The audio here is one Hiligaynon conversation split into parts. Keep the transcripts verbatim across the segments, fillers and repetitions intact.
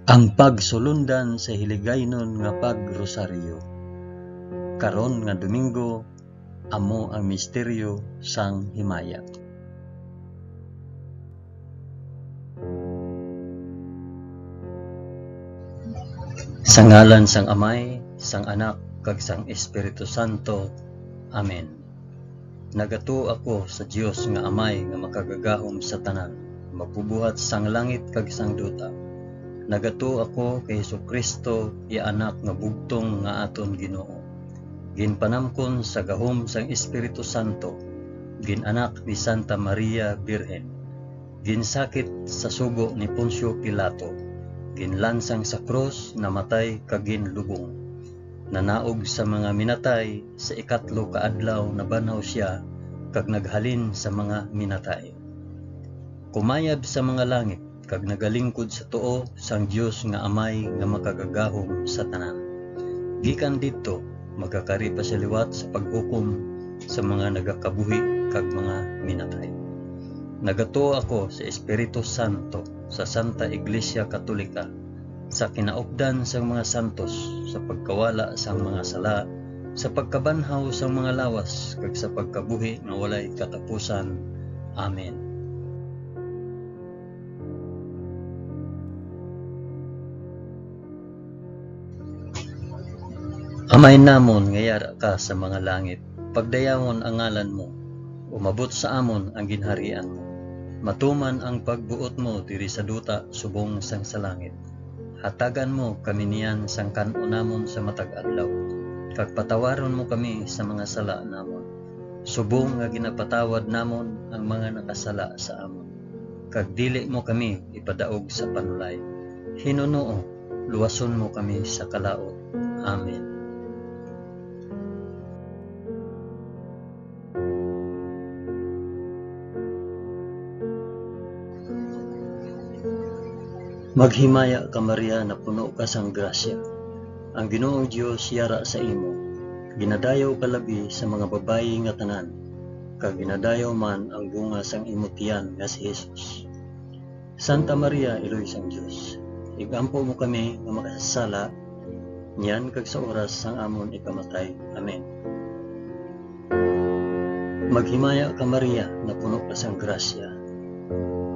Ang pagsulundan sa hiligaynon nga pagrosaryo. Karon nga Domingo, amo ang misteryo sang himaya. Sa ngalan sang Amay, sang Anak, kag sang Espiritu Santo. Amen. Nagatuo ako sa Dios nga Amay nga makagagahom sa tanan, magbubuhat sang langit kag sang duta. Nagatuo ako kay Jesu-Cristo, iya Anak nga bugtong nga aton Ginoo. Ginpanamkon sa gahom sang Espiritu Santo, gin-anak ni Santa Maria Birhen, ginsakit sa sugo ni Poncio Pilato, ginlansang sa krus, namatay kag ginlubong. Nanaog sa mga minatay, sa ikatlo ka adlaw nabanhaw sia, kag naghalin sa mga minatay. Kumayab sa mga langit, kag nagalingkod sa tuo sang Dios nga Amay nga makagagahom sa tanan. Gikan didto, magakari pa sia liwat sa paghukom sa mga nagakabuhi kag mga minatay. Nagatuo ako sa Espiritu Santo, sa Santa Iglesia Katolika, sa kinaupdan sang mga santos, sa pagkawala sang mga sala, sa pagkabanhaw sang mga lawas, kag sa pagkabuhi nga walay katapusan. Amen. Amay namon nga yara ka sa mga langit, pagdayawon ang ngalan mo, umabot sa amon ang ginharian mo. Matuman ang pagbuot mo diri sa duta subong sang sa langit. Hatagan mo kami niyan sang kan-on namon sa matag adlaw, kag patawaron mo kami sa mga sala namon, subong nga ginapatawad namon ang mga nakasala sa amon. Kag dili mo kami ipadaog sa panulay. Hinunoo, luwason mo kami sa kalaut. Amen. Maghimaya ka, Maria, napuno ka sang grasya. Ang Ginoong Dios yara sa imo. Ginadayaw ka labi sa mga babayi nga tanan, kag ginadayaw man ang bunga sang imo tiyan nga si Jesus. Santa Maria, Iloy sang Dios, igampo mo kami nga makasasala, niyan kag sa oras sang amon ikamatay. Amen. Maghimaya ka, Maria, napuno ka sang grasya.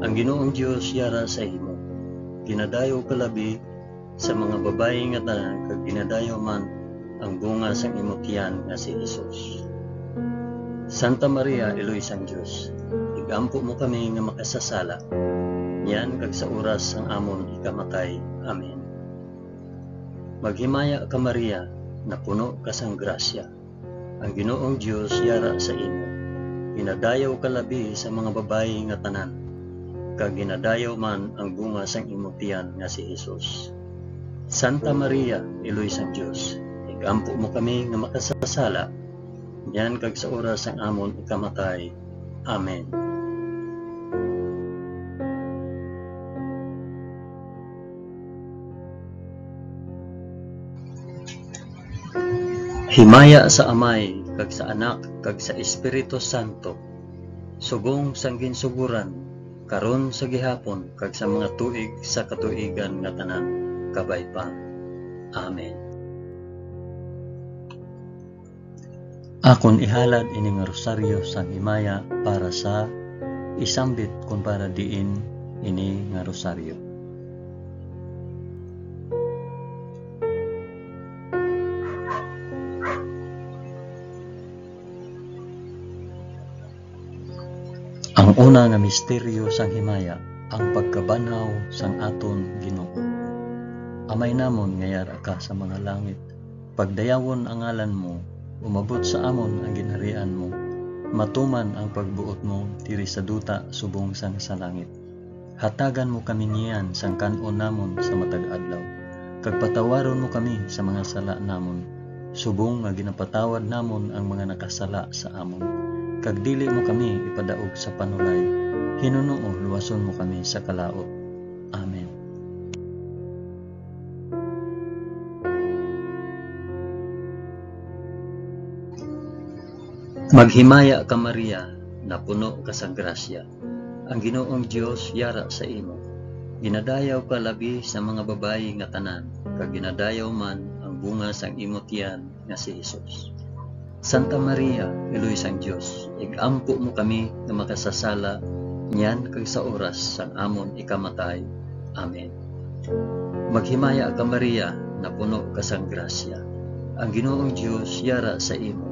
Ang Ginoong Dios yara sa imo. Ginadayaw ka labi sa mga babayi nga tanan, kag ginadayaw man ang bunga sang imo tiyan nga si Jesus. Santa Maria, Iloy sang Dios, igampo mo kami nga makasasala, niyan kag sa oras sang amon ikamatay. Amen. Maghimaya ka, Maria, napuno ka sang grasya. Ang Ginoong Dios yara sa imo. Ginadayaw ka labi sa mga babayi nga tanan, kag ginadayaw man ang bunga sang imo tiyan nga si Jesus. Santa Maria, Iloy sang Dios, igampo mo kami nga makasasala, niyan kag sa oras sang amon ikamatay. Amen. Himaya sa Amay, kag sa Anak, kag sa Espiritu Santo, subong sang ginsugoran, karon, sa gihapon, kag sa mga tuig sa katuigan nga tanan. Kabay pa. Amen. Akon ihalad ini nga rosaryo sang himaya para sa isambit kon para diin ini nga rosaryo. Ang una nga misteryo sang himaya, ang pagkabanhaw sang aton Ginoo. Amay namon nga yara ka sa mga langit, pagdayawon ang ngalan mo, umabot sa amon ang ginharian mo, matuman ang pagbuot mo diri sa duta subong sang sa langit. Hatagan mo kami niyan sang kan-on namon sa matag adlaw, kag patawaron mo kami sa mga sala namon, subong nga ginapatawad namon ang mga nakasala sa amon, kag dili mo kami ipadaog sa panulay. Hinunoo, luwason mo kami sa kalaut. Amen. Maghimaya ka, Maria, napuno ka sang grasya. Ang Ginoong Dios yara sa imo. Ginadayaw ka labi sa mga babayi nga tanan, kag ginadayaw man ang bunga sang imo tiyan nga si Jesus. Santa Maria, Iloy sang Dios, ig-ampo mo kami nga makasasala niyan kag sa oras sang amon ikamatay. Amen. Maghimaya ka, Maria, napuno ka sang grasya. Ang Ginoong Dios yara sa imo.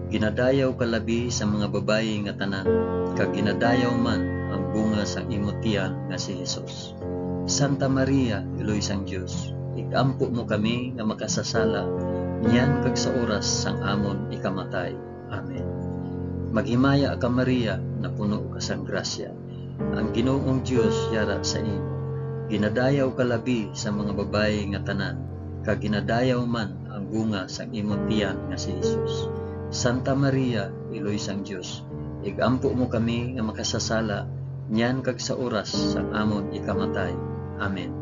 Ginadayaw ka labi sa mga babayi nga tanan, kag ginadayaw man ang bunga sang imo tiyan nga si Jesus. Santa Maria, Iloy sang Dios, ig-ampo mo kami nga makasasala, niyan kag sa oras sang amon ikamatay. Amen. Maghimaya ka, Maria, napuno ka sang grasya. Ang Ginoong Dios yara sa imo. Ginadayaw ka labi sa mga babayi nga tanan, kag ginadayaw man ang bunga sang imo tiyan nga si Jesus. Santa Maria, Iloy sang Dios, ig-ampo mo kami nga makasasala, niyan kag sa oras sang amon ikamatay. Amen.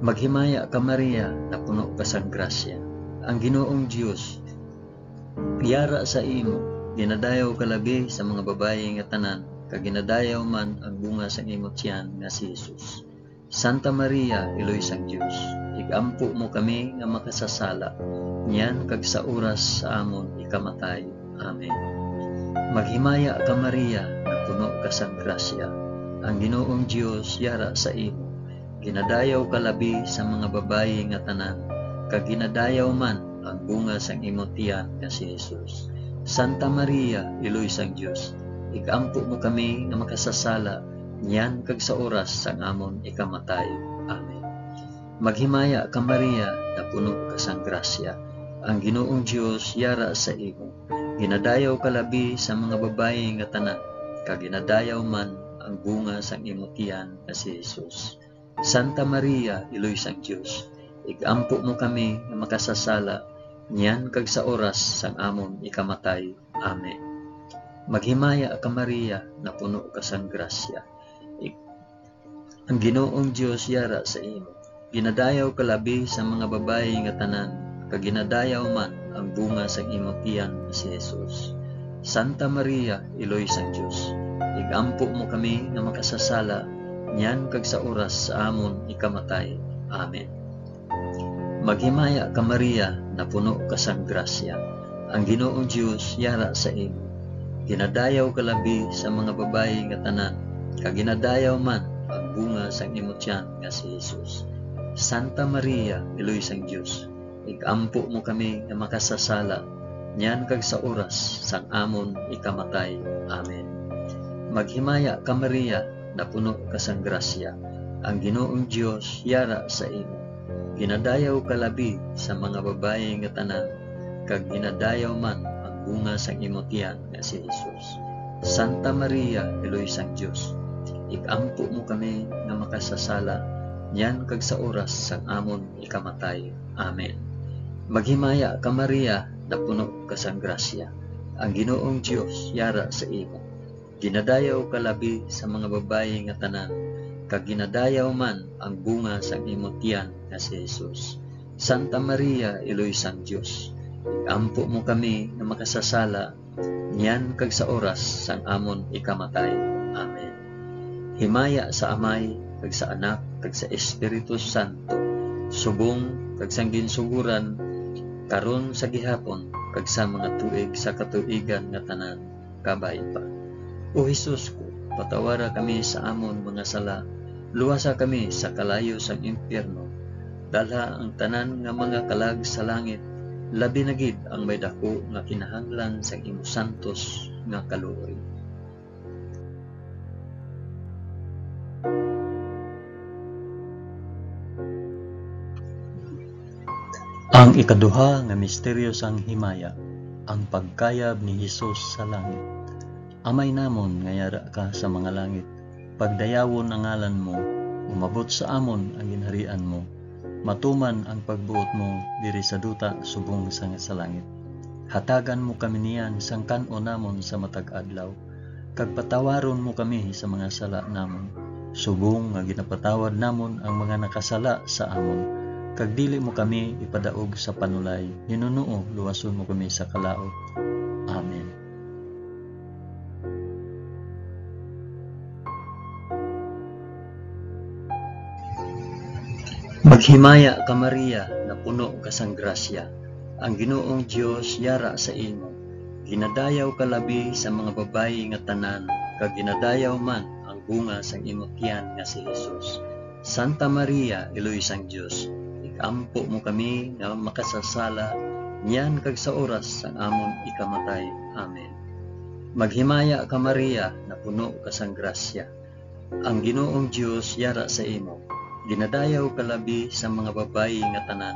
Maghimaya ka, Maria, napuno ka sang grasya. Ang Ginoong Dios yara sa imo. Ginadayaw ka labi sa mga babayi nga tanan, kag ginadayaw man ang bunga sang imo tiyan nga si Jesus. Santa Maria, Iloy sang Dios, ig-ampo mo kami nga makasasala, niyan kag sa oras sa amon ikamatay. Amen. Maghimaya ka, Maria, napuno ka sang grasya. Ang Ginoong Dios yara sa imo. Ginadayaw ka labi sa mga babayi nga tanan, kag ginadayaw man ang bunga sang imo tiyan nga si Jesus. Santa Maria, Iloy sang Dios, ig-ampo mo kami nga makasasala, niyan kag sa oras sang amon ikamatay. Amen. Maghimaya ka, Maria, napuno ka sang grasya. Ang Ginoong Dios yara sa imo. Ginadayaw ka labi sa mga babayi nga tanan, kag ginadayaw man ang bunga sang imo tiyan nga si Jesus. Santa Maria, Iloy sang Dios, ig-ampo mo kami nga makasasala, niyan kag sa oras sang amon ikamatay. Amen. Maghimaya ka, Maria, napuno ka sang grasya. Ig-, ang Ginoong Dios yara sa imo. Ginadayaw ka labi sa mga babayi nga tanan, kag ginadayaw man ang bunga sang imo tiyan nga si Jesus. Santa Maria, Iloy sang Dios, ig-ampo mo kami nga makasasala, niyan kag sa oras sa amon ikamatay. Amen. Maghimaya ka, Maria, napuno ka sang grasya. Ang Ginoong Dios yara sa imo. Ginadayaw ka labi sa mga babayi nga tanan, kag ginadayaw man ang bunga sang imo tiyan nga si Jesus. Santa Maria, Iloy sang Dios, ig-ampo mo kami nga makasasala, niyan kag sa oras sang amon ikamatay. Amen. Maghimaya ka, Maria, napuno ka sang grasya. Ang Ginoong Dios yara sa imo. Ginadayaw ka labi sa mga babayi nga tanan, kag ginadayaw man ang bunga sang imo tiyan nga si Jesus. Santa Maria, Iloy sang Dios, ig-ampo mo kami nga makasasala, niyan kag sa oras sang amon ikamatay. Amen. Maghimaya ka, Maria, napuno ka sang grasya. Ang Ginoong Dios yara sa imo. Ginadayaw ka labi sa mga babayi nga tanan, kag ginadayaw man ang bunga sang imo tiyan nga si Jesus. Santa Maria, Iloy sang Dios, ig-ampo mo kami nga makasasala, niyan kag sa oras sang amon ikamatay. Amen. Himaya sa Amay, kag sa Anak, kag sa Espiritu Santo, subong kag sang ginsugoran, karon, sa gihapon, kag sa mga tuig sa katuigan nga tanan. Kabay pa. O Jesus ko, patawara kami sa amon mga sala, luwasa kami sa kalayo sang impyerno, dalha ang tanan nga mga kalag sa langit, labi na gid ang may daku nga kinahanglan sang imo santos nga kaluoy. Ang ikaduha nga misteryo sang himaya, ang pagkayab ni Jesus sa langit. Amay namon nga yara ka sa mga langit, pagdayawon ang ngalan mo, umabot sa amon ang ginharian mo, matuman ang pagbuot mo diri sa duta subong sang sa langit. Hatagan mo kami niyan sang kan-on namon sa matag adlaw, kag patawaron mo kami sa mga sala namon, subong nga ginapatawad namon ang mga nakasala sa amon, kag dili mo kami ipadaog sa panulay, hinunoo luwason mo kami sa kalaut. Amen. Maghimaya ka, Maria, nga puno ka sang grasya, ang Ginoong Dios yara sa imo. Ginadayaw ka labi sa mga babayi nga tanan, kag ginadayaw man ang bunga sang imo tiyan nga si Jesus. Santa Maria, Iloy sang Dios, ig-ampo mo kami nga makasasala, niyan kag sa oras sang amon ikamatay. Amen. Maghimaya ka, Maria, nga puno ka sang grasya, ang Ginoong Dios yara sa imo. Ginadayaw ka labi sa mga babayi nga tanan,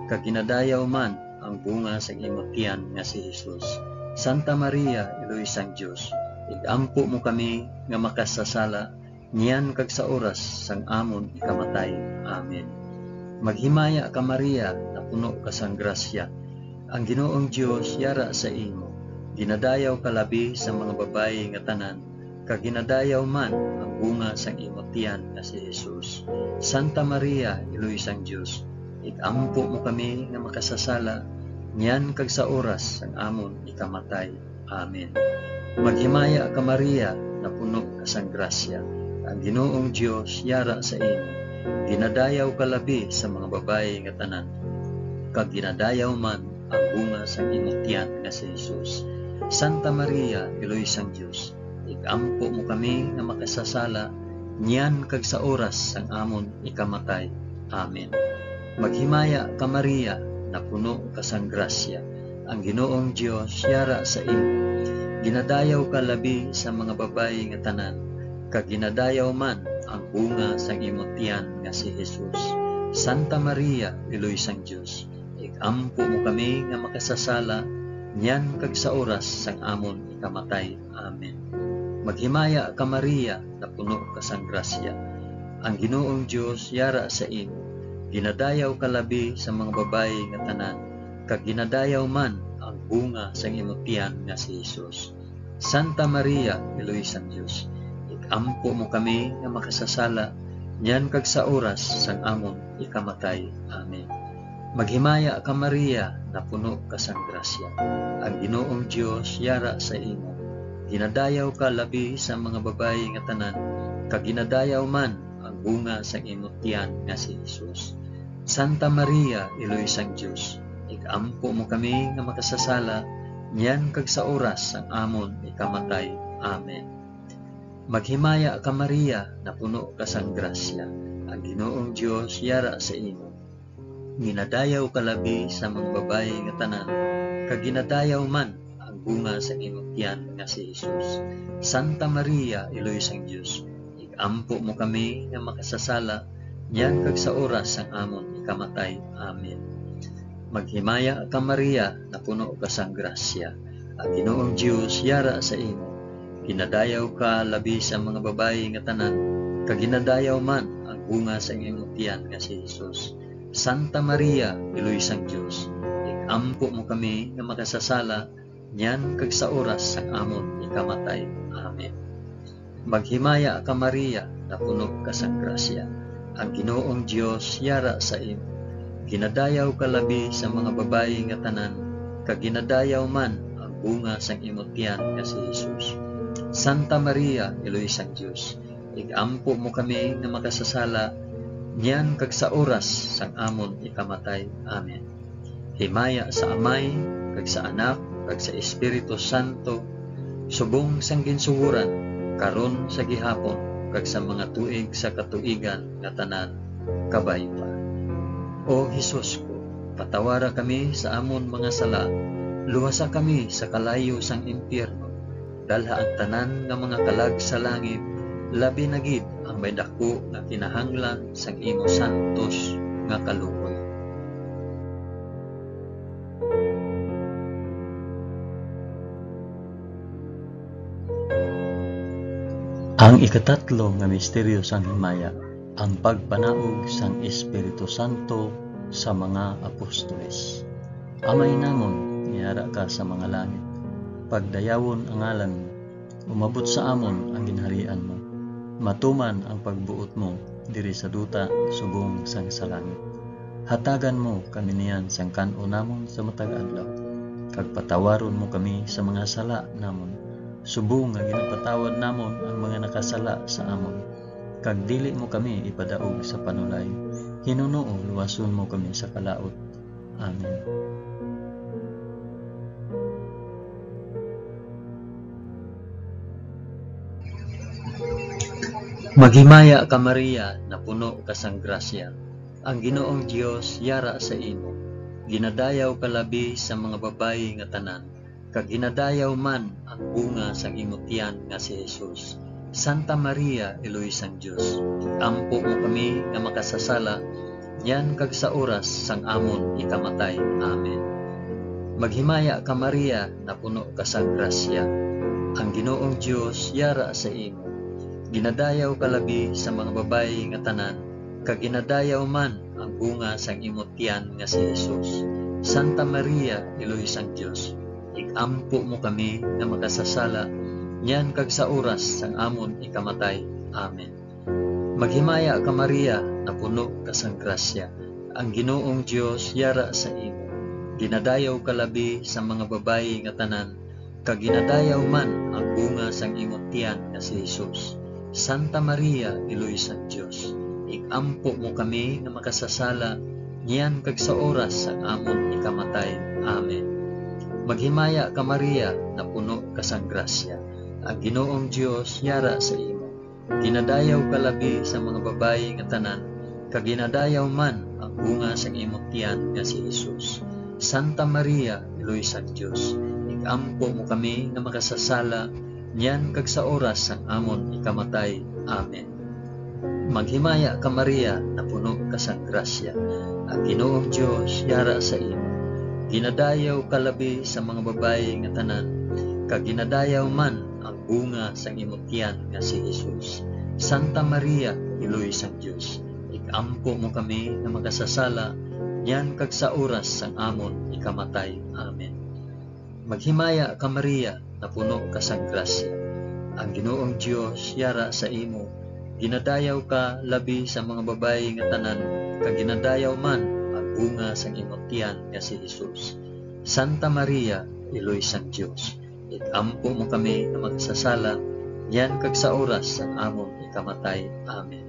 kag ginadayaw man ang bunga sang imo tiyan nga si Jesus. Santa Maria, Iloy sang Dios, ig-ampo mo kami nga makasasala, niyan kag sa oras sang amon ikamatay. Amen. Maghimaya ka, Maria, nga puno ka sang grasya, ang Ginoong Dios yara sa imo. Ginadayaw ka labi sa mga babayi nga tanan, kag ginadayaw man ang bunga sang imo tiyan nga si Jesus. Santa Maria, Iloy sang Dios, ig-ampo mo kami nga makasasala, niyan kag sa oras sang amon ikamatay. Amen. Maghimaya ka, Maria, nga puno ka sang grasya, ang Ginoong Dios yara sa imo. Ginadayaw ka labi sa mga babayi nga tanan, kag ginadayaw man ang bunga sang imo tiyan nga si Jesus. Santa Maria, Iloy sang Dios, ig-ampo mo kami nga makasasala, niyan kag sa oras sang amon ikamatay. Amen. Maghimaya ka, Maria, nga puno ka sang grasya, ang Ginoong Dios yara sa imo. Ginadayaw ka labi sa mga babayi nga tanan, kag ginadayaw man ang bunga sang imo tiyan nga si Jesus. Santa Maria, Iloy sang Dios, ig-ampo mo kami nga makasasala, niyan kag sa oras sang amon ikamatay. Amen. Maghimaya ka, Maria, nga puno ka sang grasya, ang Ginoong Dios yara sa imo. Ginadayaw ka labi sa mga babayi nga tanan, kag ginadayaw man ang bunga sang imo tiyan nga si Jesus. Santa Maria, Iloy sang Dios, ig-ampo mo kami nga makasasala, niyan kag sa oras sang amon ikamatay. Amen. Maghimaya ka, Maria, nga puno ka sang grasya, ang Ginoong Dios yara sa imo. Ginadayaw ka labi sa mga babayi nga tanan, kag ginadayaw man ang bunga sang imo tiyan nga si Jesus. Santa Maria, Iloy sang Dios, ig-ampo mo kami nga makasasala, niyan kag sa oras sang amon ikamatay. Amen. Maghimaya ka, Maria, nga puno ka sang grasya, ang Ginoong Dios yara sa imo. Ginadayaw ka labi sa mga babayi nga tanan, kag ginadayaw man ang bunga sang imo tiyan nga si Jesus. Santa Maria, Iloy sang Dios, ig-ampo mo kami nga makasasala, niyan kag sa oras sang amon ikamatay. Amen. Maghimaya ka, Maria, nga puno ka sang grasya, ang Ginoong Dios yara sa imo. Ginadayaw ka labi sa mga babayi nga tanan, kag ginadayaw man ang bunga sang imo tiyan nga si Jesus. Santa Maria, Iloy sang Dios, ig-ampo mo kami nga makasasala, niyan kag sa oras sang amon ikamatay. Amen. Maghimaya ka, Maria, nga puno ka sang grasya, ang Ginoong Dios yara sa imo. Ginadayaw ka labi sa mga babayi nga tanan, kag ginadayaw man ang bunga sang imo tiyan nga si Jesus. Santa Maria, Iloy sang Dios, ig-ampo mo kami nga makasasala, niyan kag sa oras sang amon ikamatay. Amen. Himaya sa Amay, kag sa Anak, kag sa Espiritu Santo, subong sang ginsugoran, karon, sa gihapon, kag sa mga tuig sa katuigan nga tanan. Kabay pa. O Jesus ko, patawara kami sa amon mga sala, luwasa kami sa kalayo sang impyerno, dalha ang tanan nga mga kalag sa langit, labi na gid ang may daku nga kinahanglan sang imo santos nga kaluoy. Ang ikatatlo nga misteryo sang himaya, ang pagpanaog sang Espiritu Santo sa mga apostoles. Amay namon, nga yara ka sa mga langit, pagdayawon ang ngalan mo, umabot sa amon ang ginharian mo, matuman ang pagbuot mo diri sa duta subong sang sa langit. Hatagan mo kami niyan sang kan-o namon sa matag adlaw, kag patawaron mo kami sa mga sala namon, subong nga ginapatawad namon ang mga nakasala sa amon, kag dili mo kami ipadaog sa panulay, Hinunoo, luwason mo kami sa kalaut. Amen. Maghimaya ka, Maria, napuno ka sang grasya. Ang Ginoong Dios yara sa imo. Ginadayaw ka labi sa mga babayi nga tanan, kag ginadayaw man ang bunga sang imo tiyan nga si Jesus. Santa Maria, Iloy sang Dios, ampo mo kami nga makasasala, niyan kag sa oras sang amon ikamatay. Amen. Maghimaya ka, Maria, napuno ka sang grasya. Ang Ginoong Dios yara sa imo. Ginadayaw ka labi sa mga babayi nga tanan, kag ginadayaw man ang bunga sang imo tiyan nga si Jesus. Santa Maria, Iloy sang Dios, ig-ampo mo kami nga makasasala, niyan kag sa oras sang amon ikamatay. Amen. Maghimaya ka, Maria, napuno ka sang grasya. Ang Ginoong Dios yara sa imo. Ginadayaw ka labi sa mga babayi nga tanan, kag ginadayaw man ang bunga sang imo tiyan nga si Jesus. Santa Maria, Iloy sang Dios, ig-ampo mo kami nga makasasala, niyan kag sa oras sang amon ikamatay. Amen. Maghimaya ka, Maria, napuno ka sang grasya. Ang Ginoong Dios yara sa imo. Ginadayaw ka labi sa mga babayi nga tanan, kag ginadayaw man ang bunga sang imo tiyan nga si Jesus. Santa Maria, Iloy sang Dios, ig-ampo mo kami nga makasasala, niyan kag sa oras sang amon ikamatay. Amen. Maghimaya ka, Maria, napuno ka sang grasya. Ang Ginoong Dios yara sa imo. Ginadayaw ka labi sa mga babayi nga tanan, kag ginadayaw man ang bunga sang imo tiyan nga si Jesus. Santa Maria, Iloy sang Dios, ig-ampo mo kami nga makasasala, niyan kag sa oras sang amon ikamatay. Amen. Maghimaya ka, Maria, napuno ka sang grasya. Ang Ginoong Dios yara sa imo. Ginadayaw ka labi sa mga babayi nga tanan, kag ginadayaw man ang bunga sang imo tiyan nga si Jesus. Santa Maria, Iloy sang Dios, ig-ampo mo kami nga makasasala, niyan kag sa oras sang amon ikamatay. Amen.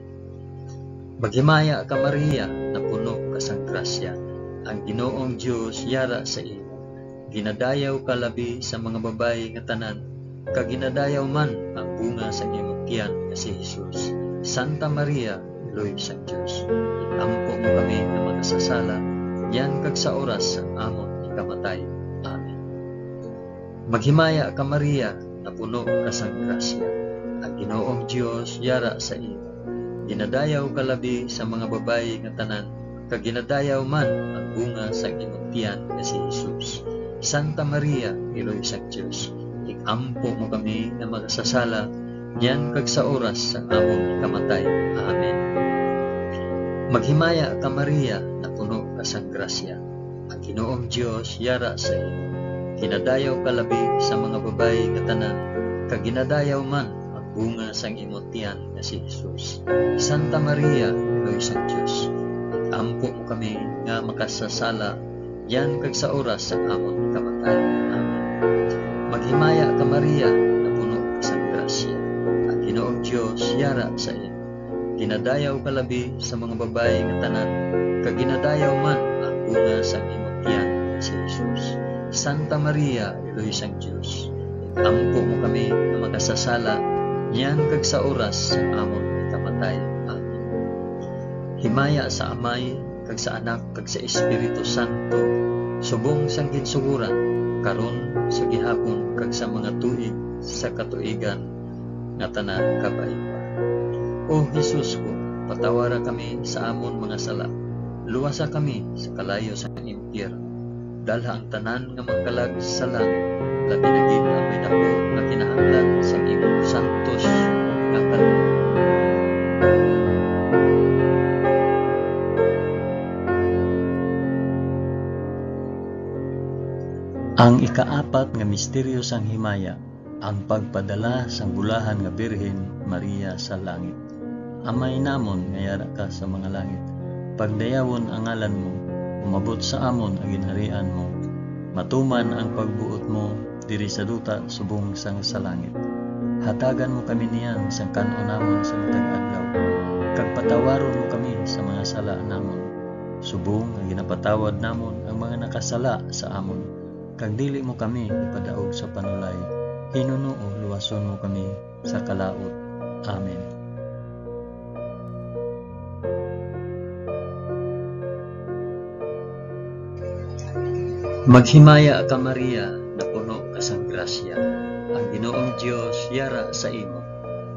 Maghimaya ka, Maria, napuno ka sang grasya. Ang Ginoong Dios yara sa imo. Ginadayaw ka labi sa mga babayi nga tanan, kag ginadayaw man ang bunga sang imo tiyan nga si Jesus. Santa Maria, Iloy sang Dios, ig-ampo mo kami nga makasasala, niyan kag sa oras sang amon ikamatay. Amen. Maghimaya ka, Maria, napuno ka sang grasya. Ang Ginoong Dios yara sa imo. Ginadayaw ka labi sa mga babayi nga tanan, kag ginadayaw man ang bunga sang imong tiyan nga si Jesus. Santa Maria, Iloy sang Dios, ig-ampo mo kami nga makasasala, niyan kag sa oras sang among kamatay. Amen. Maghimaya ka, Maria, napuno ka sang grasya. Ang Ginoong Dios yara sa imo. Ginadayaw ka labi sa mga babayi nga tanan, kag ginadayaw man ang bunga sang imo tiyan nga si Jesus. Santa Maria, Iloy sang Dios, ig-ampo mo kami nga makasasala, niyan kag sa oras sang amon kamatay. Amen. Maghimaya ka, Maria, napuno ka sang grasya. Ang Ginoong Dios yara sa imo. Ginadayaw ka labi sa mga babayi nga tanan, kag ginadayaw man ang bunga sang imong tiyan nga si Jesus. Santa Maria, Iloy sang Dios, ig-ampo mo kami nga makasasala, niyan kag sa oras sang amon ikamatay. Amen. Himaya sa Amay, kag sa Anak, kag sa Espiritu Santo, subong sang ginsugoran, karon, sa gihapon, kag sa mga tuig sa katuigan nga tanan. Kabay pa. O Jesus ko, patawara kami sa amon mga sala, luwasa kami sa kalayo sang impyerno, dalha ang tanan nga magkalag sa langit, labi na gid ang may daku nga kinahanglan sang imong santos nga kalooban. Ang ikaapat nga misteryo sang himaya, ang pagpadala sang bulahan nga Birhen Maria sa langit. Amay namon nga yara ka sa mga langit, pagdayawon ang ngalan mo, umabot sa amon ang ginharian mo, matuman ang pagbuot mo diri sa duta subong sang sa langit. Hatagan mo kami niyan sang kan-on namon sa matag adlaw, kag patawaron mo kami sa mga sala namon, subong nga ginapatawad namon ang mga nakasala sa amon, kag dili mo kami ipadaog sa panulay, hinunoo luwason mo kami sa kalaut. Amen. Maghimaya ka, Maria, napuno ka sang grasya. Ang Ginoong Dios yara sa imo.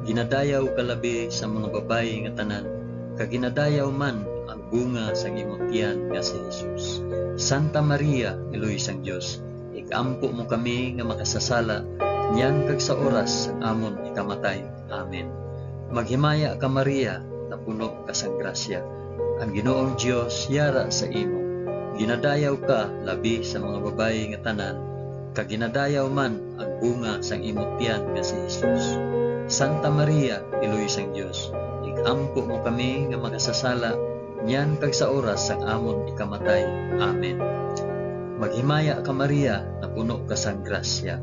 Ginadayaw ka labi sa mga babayi nga tanan, kag ginadayaw man ang bunga sang imo tiyan nga si Jesus. Santa Maria, Iloy sang Dios, ig-ampo mo kami nga makasasala, niyan kag sa oras sang amon ikamatay. Amen. Maghimaya ka, Maria, napuno ka sang grasya. Ang Ginoong Dios yara sa imo. Ginadayaw ka labi sa mga babayi nga tanan, kag ginadayaw man ang bunga sang imo tiyan nga si Jesus. Santa Maria, Iloy sang Dios, ig-ampo mo kami nga makasasala, niyan kag sa oras sang amon ikamatay. Amen. Maghimaya ka, Maria, napuno ka sang grasya.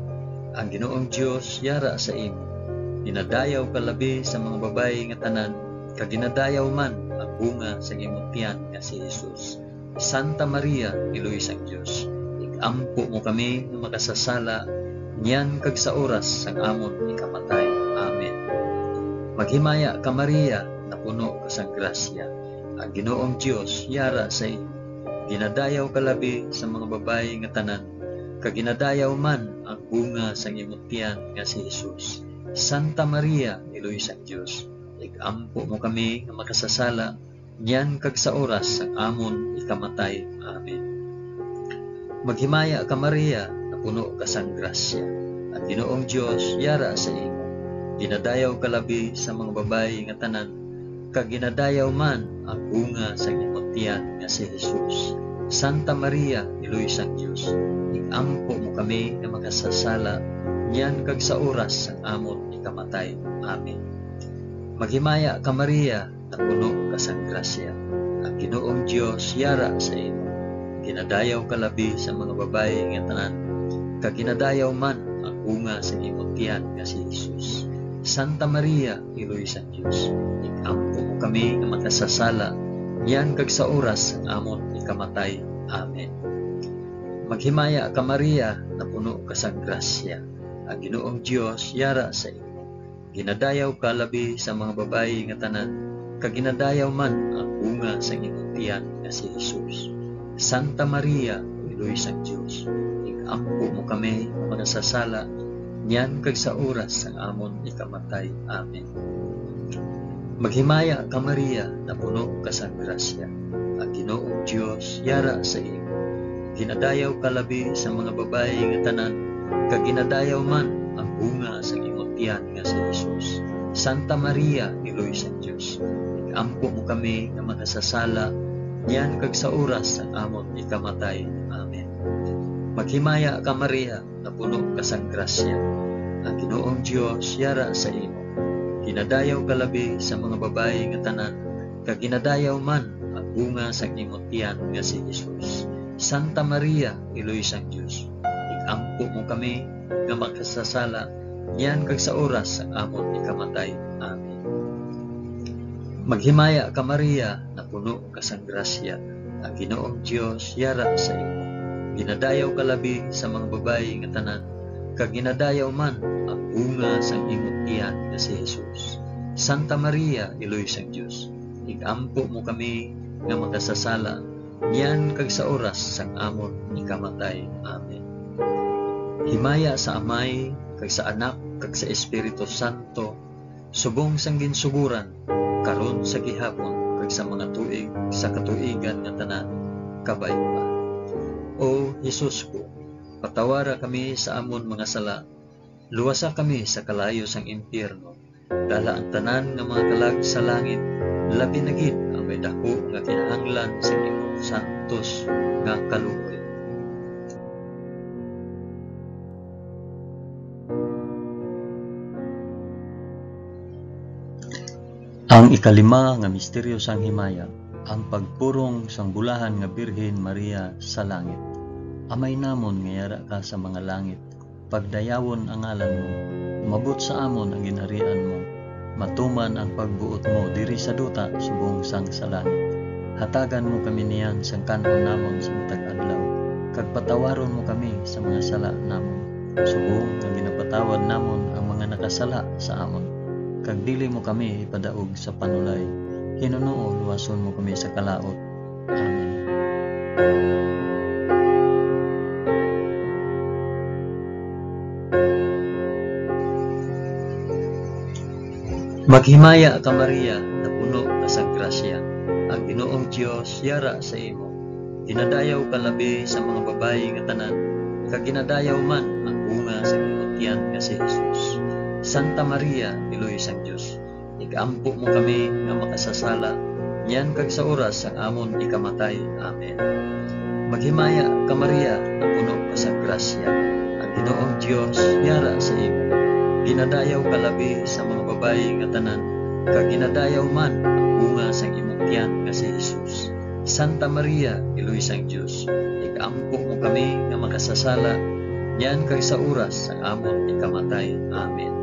Ang Ginoong Dios yara sa imo. Ginadayaw ka labi sa mga babayi nga tanan, kag ginadayaw man ang bunga sang imo tiyan nga si Jesus. Santa Maria, Iloy sang Dios, ig-ampo mo kami nga makasasala, niyan kag sa oras sang amon ikamatay. Amen. Maghimaya ka, Maria, napuno ka sang grasya. Ang Ginoong Dios yara sa imo. Ginadayaw ka labi sa mga babayi nga tanan, kag ginadayaw man ang bunga sang imo tiyan nga si Jesus. Santa Maria, Iloy sang Dios, ig-ampo mo kami nga makasasala, niyan kag sa oras sang amon ikamatay. Amen. Maghimaya ka, Maria, napuno ka sang grasya. Ang Ginoong Dios yara sa imo. Ginadayaw ka labi sa mga babayi nga tanan, kag ginadayaw man ang bunga sang imo tiyan nga si Jesus. Santa Maria, Iloy sang Dios, ig-ampo mo kami nga makasasala, niyan kag sa oras sang amon ikamatay. Amen. Maghimaya ka, Maria, napuno ka sang grasya. Ang Ginoong Dios yara sa imo. Ginadayaw ka labi sa mga babayi nga tanan, kag ginadayaw man ang bunga sang imo tiyan nga si Jesus. Santa Maria, Iloy sang Dios, ig-ampo mo kami nga makasasala, niyan kag sa oras sang amon ikamatay. Amen. Maghimaya ka, Maria, napuno ka sang grasya. Ang Ginoong Dios yara sa imo. Ginadayaw ka labi sa mga babayi nga tanan, kag ginadayaw man ang bunga sang imong tiyan nga si Jesus. Santa Maria, Iloy sang Dios, ig-ampo mo kami nga makasasala, niyan kag sa oras sang amon ikamatay. Amen. Maghimaya ka, Maria, napuno ka sang grasya. Ang Ginoong Dios yara sa imo. Ginadayaw ka labi sa mga babayi nga tanan, kag ginadayaw man ang bunga sang imo tiyan nga si Jesus. Santa Maria, Iloy sang Dios, ig-ampo mo kami nga makasasala, niyan kag sa oras sang amon ikamatay. Amen. Maghimaya ka, Maria, napuno ka sang grasya. Ang Ginoong Dios yara sa imo. Ginadayaw ka labi sa mga babayi nga tanan, kag ginadayaw man ang bunga sang imo tiyan nga si Jesus. Santa Maria, Iloy sang Dios, ig-ampo mo kami nga makasasala, niyan kag sa oras sang amon ikamatay. Amen. Maghimaya ka, Maria, napuno ka sang grasya, ang Ginoong Dios yara sa imo. Ginadayaw ka labi sa mga babayi nga tanan, kag ginadayaw man ang bunga sang imo tiyan nga si Jesus. Santa Maria, Iloy sang Dios, ig-ampo mo kami nga makasasala, niyan kag sa oras sang amon ikamatay. Amen. Himaya sa Amay, kag sa Anak, kag sa Espiritu Santo, subong sang ginsugoran, karon, sa gihapon, kag sa mga tuig sa katuigan nga tanan. Kabay pa. O Jesus ko, patawara kami sa amon mga sala, luwasa kami sa kalayo sang impyerno, dala ang tanan nga mga kalag sa langit, labi na gid ang may daku nga kinahanglan sang imong santos nga kaluoy. Ang ikalima nga misteryo sang himaya, ang pagpurong sang bulahan nga Birhen Maria sa langit. Amay namon nga yara ka sa mga langit, pagdayawon ang ngalan mo, umabot sa amon ang ginharian mo, matuman ang pagbuot mo diri sa duta subong sang sa langit. Hatagan mo kami niyan sang kan-on namon sa matag adlaw, kag patawaron mo kami sa mga sala namon, subong nga ginapatawad namon ang mga nakasala sa amon. Kag dili mo kami ipadaog sa panulay, hinunoo luwason mo kami sa kalaut. Amen. Maghimaya ka, Maria, napuno ka sa grasya, ang Ginoong Dios yara sa imo. Ginadayaw ka labi sa mga babayi nga tanan, kag ginadayaw man ang bunga sa imong tiyan nga si Jesus. Santa Maria, Iloy sang Dios, igampo mo kami nga makasasala, niyan kag sa oras sang amon ikamatay. Amen. Maghimaya ka, Maria, napuno ka sa grasya, ang Ginoong Dios yara sa imo. Ginadayaw ka labi sa mga babayi nga tanan, kag ginadayaw man ang bunga sang imong tiyan nga si Jesus. Santa Maria, Iloy sang Dios, igampo mo kami nga makasasala, niyan kag sa oras sang amon ikamatay. Amen.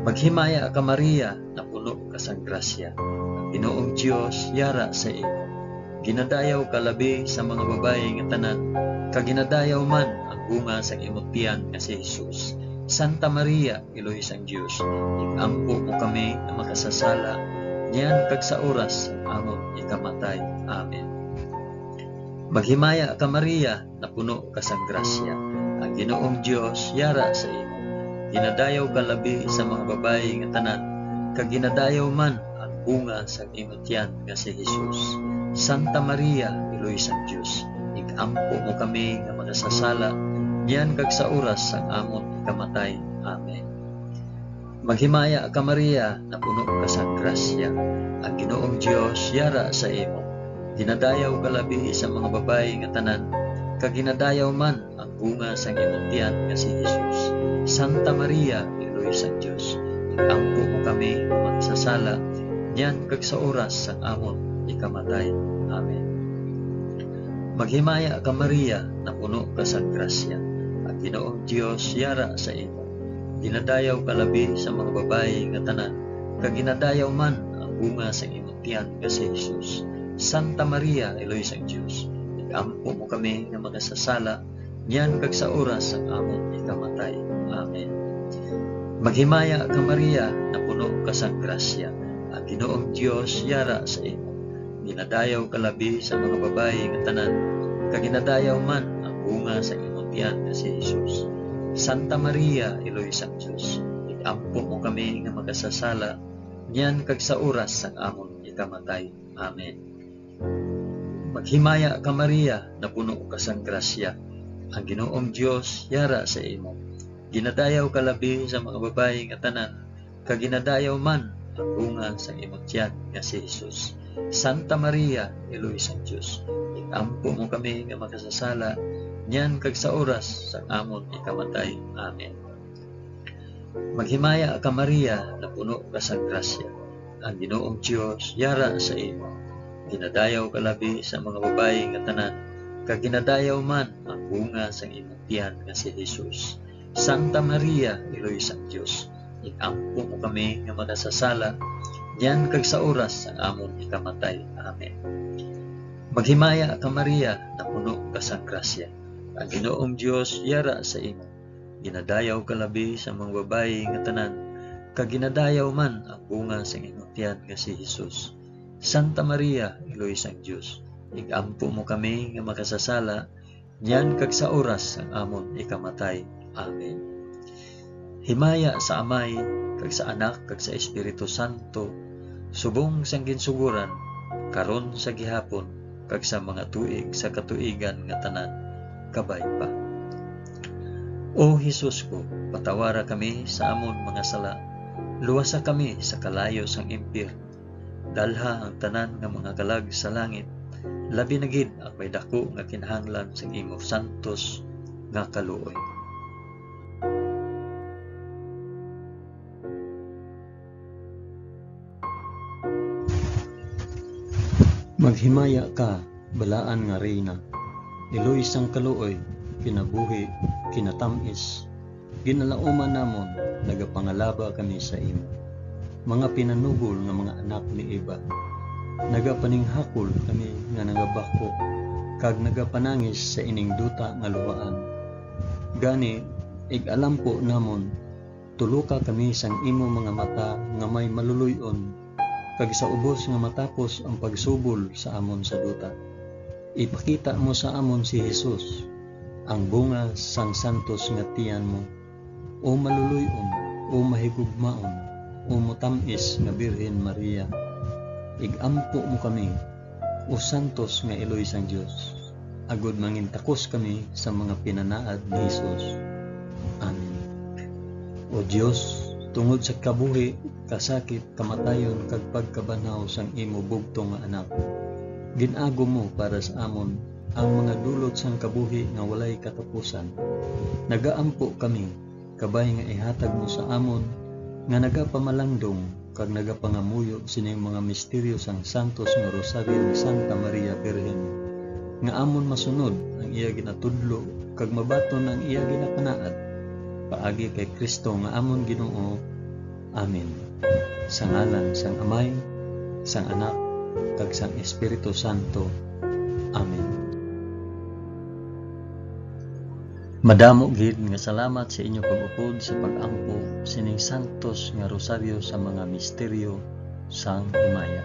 Maghimaya ka, Maria, napuno ka sang grasya. Ang Ginoong Dios yara sa imo. Ginadayaw ka labi sa mga babayi nga tanan, kag ginadayaw man ang bunga sang imong tiyan nga si Jesus. Santa Maria, Iloy sang Dios, igampo mo kami nga makasasala, niyan kag sa oras sang amon ikamatay. Amen. Maghimaya ka, Maria, napuno ka sang grasya. Ang Ginoong Dios yara sa imo. Ginadayaw ka labi sa mga babayi nga tanan, kag ginadayaw man ang bunga sang imo tiyan nga si Jesus. Santa Maria, Iloy sang Dios, igampo mo kami nga makasasala, niyan kag sa oras sang amon ikamatay. Amen. Maghimaya ka, Maria, napuno ka sang grasya. Ang Ginoong Dios yara sa imo. Ginadayaw ka labi sa mga babayi nga tanan, kag ginadayaw man ang bunga sang imong tiyan nga si Jesus. Santa Maria, Iloy sang Dios, igampo mo kami nga makasasala, niyan kag sa oras sang amon ikamatay. Amen. Maghimaya ka, Maria, napuno ka sang grasya. Ang Ginoong Dios yara sa imo. Ginadayaw ka labi sa mga babayi nga tanan, kag ginadayaw man ang bunga sang imong tiyan nga si Jesus. Santa Maria, Iloy sang Dios, igampo mo kami nga makasasala, niyan kag sa oras sang amon ikamatay. Amen. Maghimaya ka, Maria, napuno ka sang grasya. Ang Ginoong Dios yara sa imo. Ginadayaw ka labi sa mga babayi nga tanan, kag ginadayaw man ang bunga sa imong tiyan nga si Jesus. Santa Maria, Iloy sang Dios, igampo mo kami nga makasasala, niyan kag sa oras sang amon ikamatay. Amen. Maghimaya ka, Maria, napuno ka sang grasya. Ang Ginoong Dios yara sa imo. Ginadayaw ka labi sa mga babayi nga tanan, kag ginadayaw man ang bunga sang imong tiyan nga si Jesus. Santa Maria, Iloy sang Dios, igampo mo kami nga makasasala, niyan kag sa oras sang amon ikamatay. Amen. Maghimaya ka, Maria, napuno ka sang grasya. Ang Ginoong Dios yara sa imo. Ginadayaw ka labi sa mga babayi nga tanan, kag ginadayaw man ang bunga sang imong tiyan nga si Jesus. Santa Maria, Iloy sang Dios, igampo mo kami nga makasasala, niyan kag sa oras sang amon ikamatay. Amen. Maghimaya ka, Maria, napuno ka sang grasya. Ang Ginoong Dios yara sa imo. Ginadayaw ka labi sa mga babayi nga tanan, kag ginadayaw man ang bunga sang imong tiyan nga si Jesus. Santa Maria, Iloy sang Dios, igampo mo kami nga makasasala, niyan kag sa oras sang amon ikamatay. Amen. Himaya sa Amay, kag sa Anak, kag sa Espiritu Santo, subong sang ginsugoran, karon, sa gihapon, kag sa mga tuig sa katuigan nga tanan. Kabay pa. O Jesus ko, patawara kami sa amon mga sala, luwasa kami sa kalayo sang impyerno, dalha ang tanan nga mga kalag sa langit, labi na gid ang may daku nga kinahanglan sang imo santos nga kaluoy. Maghimaya ka, balaan nga Reyna, iloy sang kaluoy, kinabuhi, kinatam-is, ginalauman namon, nagapangalaba kami sa imo. Mga pinanugol nga mga anak ni Eva, Nagapaninghakol kami nga nagabakho kag nagapanangis sa ining duta nga luhaan. Gani, ig-alampo namon, tuloka kami sang imo mga mata nga may maluloy-on, kag sa ubos nga matapos ang pagsubol sa amon sa duta, ipakita mo sa amon si Jesus, ang bunga sang santos nga tiyan mo. O maluloy-on, o mahigugmaon, o matam-is nga Birhen Maria, ig-ampo mo kami, o santos nga iloy sang Dios, agod mangintakos kami sa mga pinanaad ni Jesus. Amen. O Dios, tungod sa kabuhi, kasakit, kamatayon, kag pagkabanhaw sang imo bugtong nga Anak, gin-agom mo para sa amon ang mga dulot sang kabuhi nga walay katapusan. Nagaampo kami, kabay nga ihatag mo sa amon nga nagapamalandong kag nagapangamuyo sining mga misteryo sang santos nga Rosaryo ni Santa Maria Birhen, nga amon masunod ang iya ginatudlo kag mabaton ang iya ginapanaad, paagi kay Cristo nga amon Ginoo. Amen. Sa ngalan sang Amay, sang Anak, kag sang Espiritu Santo. Amen. Madamo gid nga salamat sa inyo pag-upod sa pag-ampo sining santos nga rosaryo sa mga misteryo sang himaya.